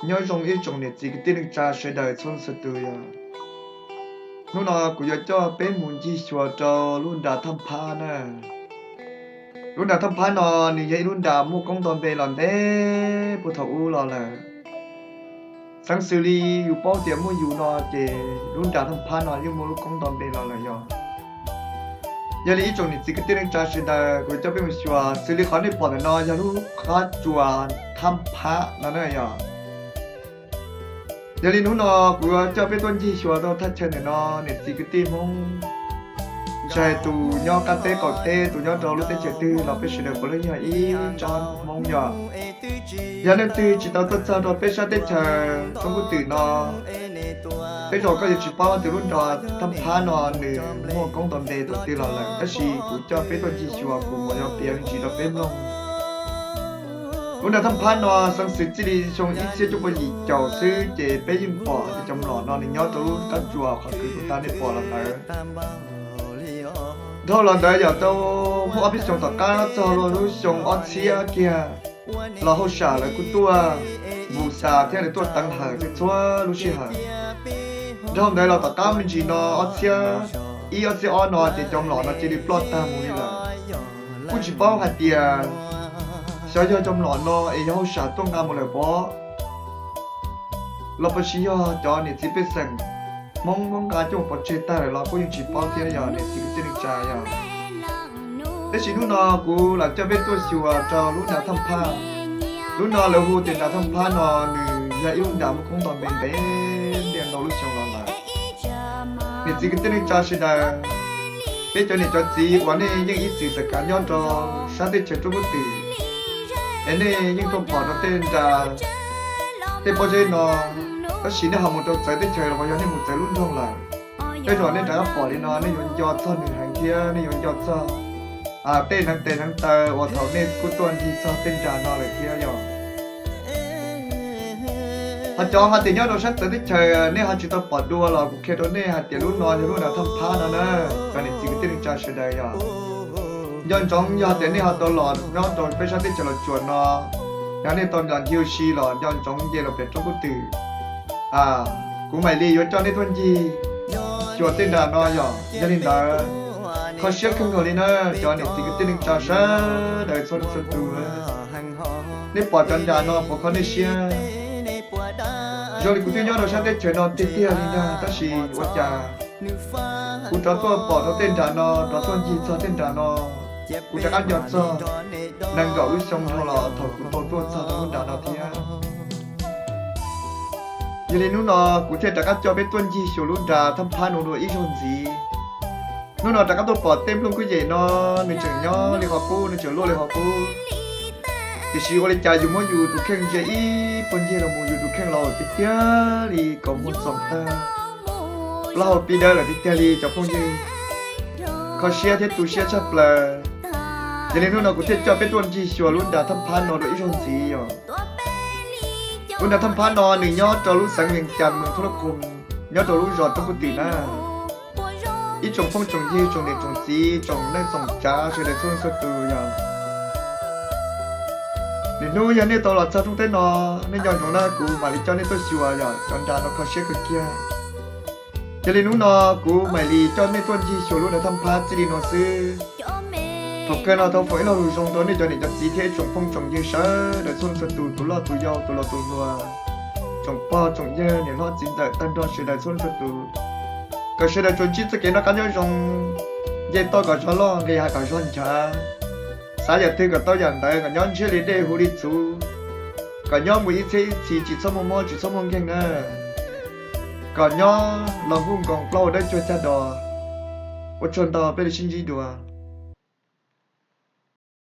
Nyob zoo ib tsoom niam txiv kwv tij neej tsa sawv daws txhua leej txhua tus yog, hnub no kuv yuav coj peb mus ncig xyuas rau lub nra Thaj Phab na. Lub nra Thaj Phab no nws yog ib lub nra muaj koob nto npe los ntev puag thaum ub los lawm. Xeev xws li yus paub tias muaj yus no ces lub nra Thaj Phab no yeej muaj lub koob nto npe los lawm yog. Yog li ib tsoom niam txiv kwv tij neej tsa sawv daws, kuv coj peb mus xyuas, xws li qhov nej pom ntawm no yog lub qab tsuas Thaj Phab no na yog. Yog li hnub no kuv yuav coj peb tuaj ncig xyuas rau thaj chaw ntawm no, niam txiv kwv tij Hmoob, ntshai tus nyob qab teb qaum teb, tus nyob rau lub teb chaws twg los peb sawv daws puav leej yog ib tsoom Hmoob yog. Yog leej twg tsis tau tuaj txog rau peb sab teb chaws Toob Kub Twm no, tej zaum koj yuav tsis paub tias lub nra Thaj Phab no nws muaj koob nto npe thaum twg los lawm, tab sis kuv coj peb tuaj ncig xyuas kuv mam yog piav me ntsis rau peb mloog. Lub nra Thaj Phab no xeev xwm txij li xyoo ib txhiab cuaj pua yim caum xwb ces peb yeej pom tias cov mlom no nws nyob rau lub qab tsuas qhov kwv kuv tau nej pom los ntawd. Dhau los ntawd yog tau muaj ob peb xyoos tom qab txog lub xyoo ob txhiab kiag los hauj sam lawv kuj tuaj npus xas thiab lawv tuaj teev hawm txhua lub sij hawm. Dhau ntawd los tom qab me ntsis no ob txhiab ib ob txhiab ob no ces cov mlom no cia li ploj tag mus li lawm. Kuj tsis paub hais tias xyov yog cov mlom no es yog hauj sam tuaj nqa mus lawm pob, los puas tsis yog cov niam txiv pej xeem Hmoob muab nqa coj mus pov tseg tag lawm los kuj yeej tsis paub thiab yog niam txiv kwv tij neej tsa yog. Tab sis hnub no kuv lam coj peb tuaj xyuas rau lub nra Thaj Phab. Lub no lawv hu tias nra Thaj Phab no nws yog ib lub nra muaj koob nto npe ntev ntiaj ntau lub xyoo los lawm. Niam txiv kwv tij neej tsa sawv daws, peb cov niam cov txiv uas nej yeej ib txwm txawm kav nyob rau sab teb chaws Toob Kub Twm es nej yeej tuaj pom rau tej nra tej pob zeb no, tab sis nej ho mus rau txawv teb chaws los yog nej mus txawv lub nroog lawm, tej zaum nej rov qab pom li no nej yuav nco txog nws heev thiab nej yuav nco txog tej hneev tes hneev taw uas thaum nej kuj tuaj ncig txog tej nra no lawm thiab yog. Ho cov hais tias nyob rau sab txawv teb chaws nej ho tsis tau pom dua los kuv qhia rau nej hais tias lub no yog lub nra Thaj Phab no na, cov niam txiv kwv tij neej tsa sawv daws yog. Nco ntsoov yog hais tias nej ho tau los nyob rau peb sab teb chaws Los Tsuas no, yog nej tau los ncig ua si los nco ntsoov nce los pem Toob Kub Twm, kuv mam li yuav coj nej tuaj ncig xyuas tej nra no yog. Yog li ntawd, kho siab kawg nkaus li na cov niam txiv kwv tij neej tsa sawv daws txhua leej txhua tus. Nej pom cov nra no puas kho nej siab? Zoo li kuv twb nyob rau sab teb chaws no tiag tiag li ntag, tab sis ua cas kuv rov tuaj pom rau tej nra no, rov tuaj ncig txog tej nra no, kuv rov qab nco txog nees nkaum lub xyoo dhau los thaum kuv tau tuaj txog rau lub nra no thiab. Yog li hnub no kuv thiaj rov qab coj peb tuaj ncig xyuas lub nra Thaj Phab no dua ib zaug ntxiv. Hnub no rov qab tuaj pom tej nplooj kwj yem no, nws tseem nyob li qhov qub, nws tseem luaj li qhov qub. Tiam sis ua li cas yus muab yus tus kheej ntsia ib puag ncig los mus yus tus kheej los tiag tiag li kaus muag txoom tag, plaub hau pib dawb lawm tiag tiag li cov phooj ywg. Kho siab thiab tu siab tshaj plaws. Yog li hnub no kuv thiaj coj peb tuaj ncig xyuas lub nra Thaj Phab no dua ib zaug ntxiv yom. Lub nra Thaj Phab no nws nyob rau lub xeev Vees Cas, moos Thuab Lab Khoos, nyob rau lub zos Roob Kub Twm na. Ib tsoom phooj tsoom ywg, tsoom niam tsoom txiv, tsoom neej tsoom tsav sawv daws txhua leej txhua tus yom. Lwm hnub yog nej tau los txog rooj teb no, nej nco ntsoov na, kuv mam li coj nej tuaj xyuas yom, cov nra no kho siab kawg kiag. Yog li hnub no kuv mam li coj nej tuaj ncig xyuas lub nra Thaj Phab txij li no xwb. Thaum kawg no thov foom ib lo lus zoo rau nej cov niam cov txiv thiab ib tsoom phooj tsoom ywg sawv daws txhua leej txhua tus, tus loj tus yau, tus laus tus hluas, tsoom pog tsoom yawg, niam hlob txiv ntxawm tag nrho sawv daws txhua leej txhua tus, kom sawv daws tsuas ntsib txoj kev noj qab nyob zoo, nce toj kom zog loj, nqis hav kom zog nchav, xav yam twg kom tau yam ntawd, kom nyob ntshiab li dej, huv li txhuv, kom nyob mus ib txhiab ib txhis tsis txhob muaj mob tsis txhob muaj nkeeg na, kom nyob los nkuj nkoos plaub hau dawb cuag cag dos. Ua tsaug ntau, peb li sib ntsib dua.